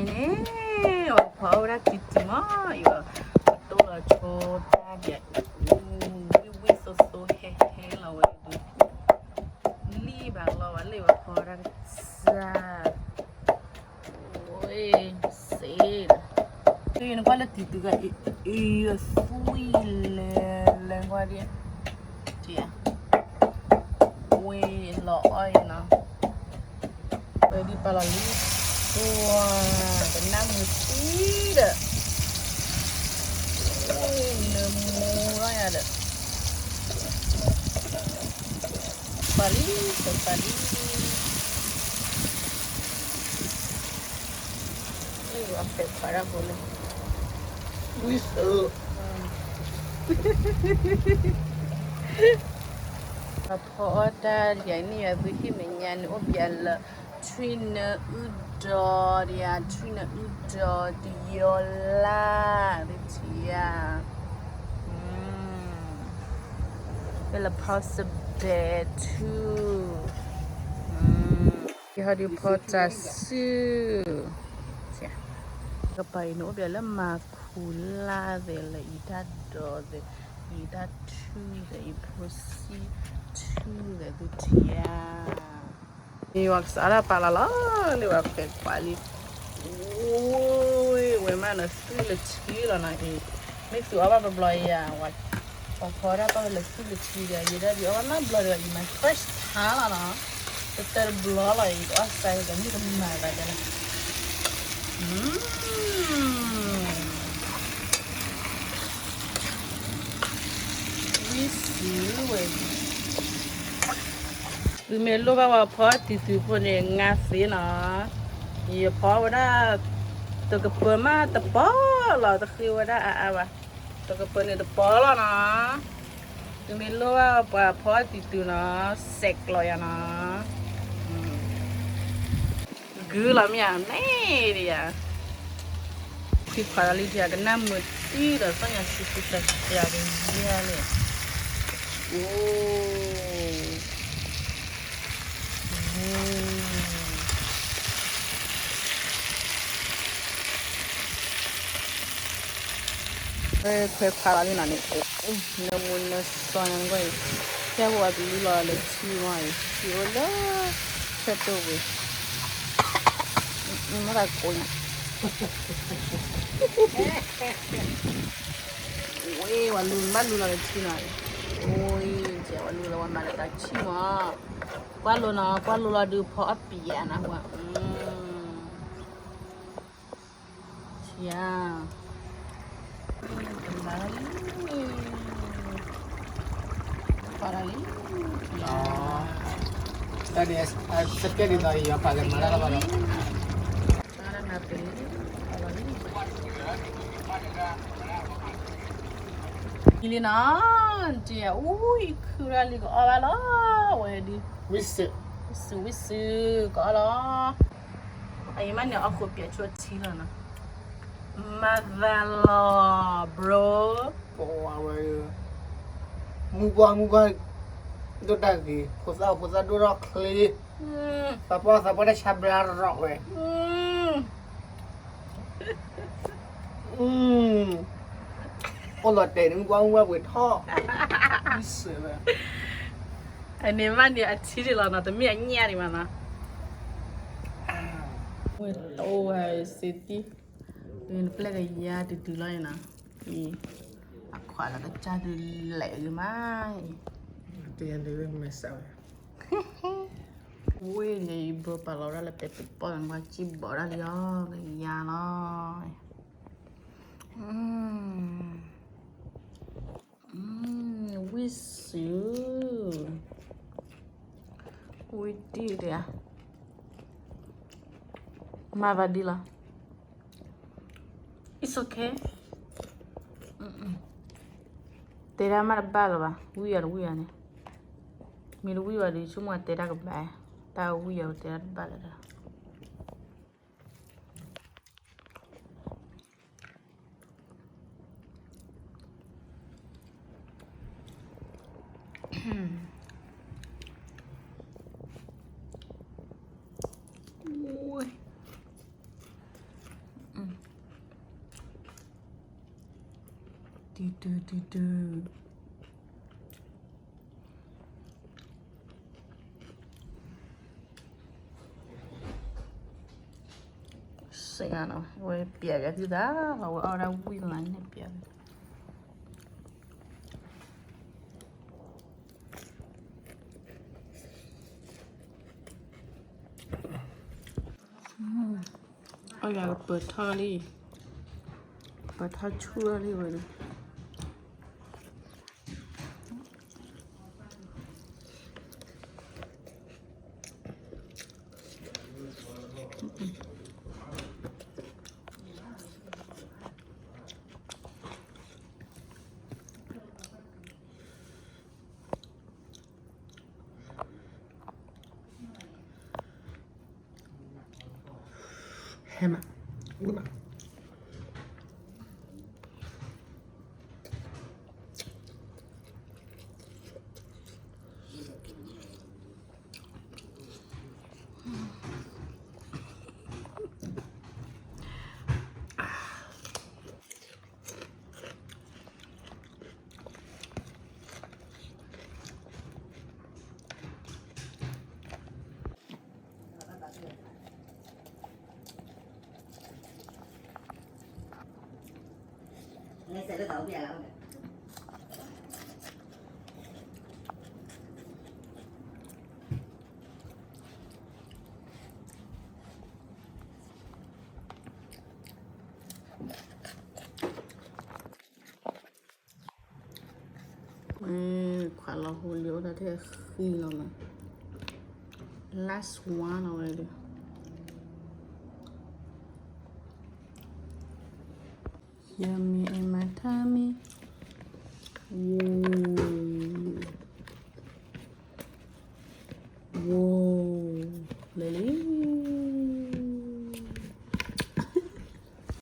န့ၣ် အဖီအီၣ်ဝဲဒၣ်တံၤတံၤမး ယဝဲ ပတိၢ်လီၤဆိတၢ်ဒ်အံၤ ဝံၣ်ဝံၣ်သိသိဟဲဟဲလီၤဝဲဒၣ် လံၣ်ဘၣ်လီၤဝဲလံၣ်ဝဲဖီဒၣ်ကစၢ် ဝဲစ့ နကွၢ်လၢတံၤတံၤက အံၤသွံၣ်လဲၤလဲၤကွၢ်ဒ် ဝဲလီၤအီၣ်အံၤနီၤ ဝဲဒ်ပာ်လီၤလံ ကနၣ်မုာ်သံဒီး နမူထီၣ်ယၤဒီး ပာ်လံ ပာ်လံ အဖဲခွါဒၣ်ဖိလၢ ဝံၣ်စၢ ပဖီအီၣ်တၢ်ဒ်အံၤန့ၣ် ယွၤသုဟံၣ်မဲာ်ညါန့ၣ် အိၣ်ပယၤလၢ ထွံၣ်နၢအုၣ်ဒီး ဒ်ယၤ ထွံၣ်နၢအုၣ်ဒီး တယီလၢ် သုထံၣ်ဧါ ဖဲလၢဖီစဘဲထူ ယဟီဒုးဖီတၢ်စု ကပၤအံၤန့ၣ် အိၣ်ပယၤလၢမၤခူလၢ်သဲးလၢအံၤတၢ်ဒီးသဲး အံၤတၢ်ထူသဲး အံၤဖိဆံထူသဲး သုထံၣ်ဧါ ယွၤကစးထီၣ်ပာ်လီၤလီၤ လၢပှၤဖဲခွါလံ အိၣ်ဝဲမးနီၤ သွံၣ်လၢထံလီၤနီၤအံၤ မ့ၢ်သုးအီၣ်ဘၣ်ဘျီဘျီယၤ ပှၤဖီဒၣ်ပှၤလၢသွံၣ်လၢထံဒီး ယဲဒၣ်ဒုးအီၣ်ဘၣ်နီတဘျီဒီး အံၤမး first time လီၤနီၤ တတၢၢ်တဘျီလီၤ ယကအီၣ်စဲးဒီးမုၣ်ကမၤသးဒ်လဲၣ် ဝံၣ်စူၤဝဲ သုမ့ၢ်လိၣ်ဘၣ်ဝဲဖီတံၤသုးဖိန့ၣ် ငါသ့နီၤ, ယဖီဝဲဒၣ် တကပၤမးတပီလီၤ တဃ့ဝဲဒၣ်အါအါဘၣ်, တကပၤန့ၣ်တပီလီၤနီၤ, သုမ့ၢ်လိၣ်ဘၣ်ပှၤဖီတံၤသုးနီၤ, စဲးကျိးယၤနီၤ ဂုၤလီၤမ့ၢ်ဧါ, န့ၣ်ဒ်ယၤ, ခံခွးလီၤလံ ထံကနၣ်မုာ်တံၢ်ဒီးသီၣ်ညါဆူဆူစဲးစဲးတယါန့ၣ်, အိၣ်, ခွဲးခွါလီၤလံနီၤန့ၣ်, နၢမူနၢစီညါနကွၢ်အံၤ, ဖဲပဝဲပလူလီၤလၢထံမီၢ်အံၤ, ထံအိၣ်လၢ ဆၢတိၢ်ဝံၤ, မ့ၢ်တၢ်ကိးညါ, ဝဲ ဝဲလူၤဘၣ်လူၤလီၤလၢထံနီၤ, အိၣ်, ဝဲလူၤလီၤဝဲမၤလၢတၢ်ဆံၣ်မီၢ်, ကွၢ်လိနီၤ ကွၢ်လိလီၤဒုးဖီအီၣ်ပံၤယါနၤ, ဆံၣ်ဧါ, ပှၤလီၤလံ, တၢ်န့ၣ် အစကဲဒ်သိးယွၤပာ်လၢမၤတၢ်လၢဘၣ်ဒီး လံနီၤ, တယၤအူ ယခုရၣ်လံကအီၣ်ဘၣ်လီၤ, ဝဲဒုး, ဝံၣ်စူၤ ဝံၣ်စူၤ ကအီၣ်လီၤ, အအံၤမးန့ၣ် အီၣ်ခိးပၠးဆိထံလီၤနီၤ, မၤသးလီၤ bro, ပဝဲ မုၢ်ပှၢ်မုၢ်ပှၢ် ဒိၣ်တၢ်ဂ့ၤ ဖိသၣ်ဖိသၣ်ဒိၣ်ထီၣ်ချ့, သးပှၢ်သးပှၢ်တၢ်ဆါဘျါရီးဝဲ, အိၣ်လီၤတဲာ်န့ၣ်မုၢ်ပှၢ်မုၢ်ပှၢ်ပှ့ၤထီၣ်, အန့ၣ်မးန့ၣ်အထံဒံးလီၤနီၤ တမ့ၢ်အညၣ်ဒံးမးနီၤ, ဝဲစ့တံၢ်, နပျဲၢ်ကယါတုၤတုၤလီၤအံၤနီၤ, အံၤ, အခွးလီၤကစၢ်ဒုးလဲၤဂ့ၤမးအံၤ, တယၤဒုးမဲာ်ဆှးဝဲ ဝ့ၢ်ယအံၤ ဘိပာ်လီၤဝဲဒၣ်လၢပဲတပီၢ် နကွၢ်စံၣ်ဘီးဒၣ်လံအီၤ ကယၤလီၤ, ဝံၣ်စူၤ, ဝံၣ်တံၢ်တယၤ, မၤသးဒ်လီၤ, it's okay, တဲဒၣ်မးတဘၣ်လၢၤဘၣ် ဝံၣ်ယၤတဝံၣ်ယၤန့ၣ်, မ့ၢ်တဝံၣ်ဘၣ်ဒီး ဆိကမိၣ်တဲဒၣ်ကဘၣ်, တၢ်ဝံၣ်ယၤတဲဒၣ်တဘၣ်လၢၤဒီး ဝ့ၢ်, တုၤတုၤတုၤ စ့ၢ်နီၤ ဝဲပျဲကဲသုသးလီၤ ဝဲအီၣ်ဒၣ်ဝံၣ်လါန့ၣ်ပျဲ အီၣ်ယၤကပၢၤထီၣ်လံ ပၢၤထီၣ်ဆူၣ်ထီၣ်လံဝဲန့ၣ် ဟဲမး ဝံၣ်မး ခွါလီၤဟူလံ အိၣ်ဒၣ်ထဲဃံလီၤမး last one လီၤဝဲဒီး Yummy and my tummy. Whoa. Whoa. လဲၤလံ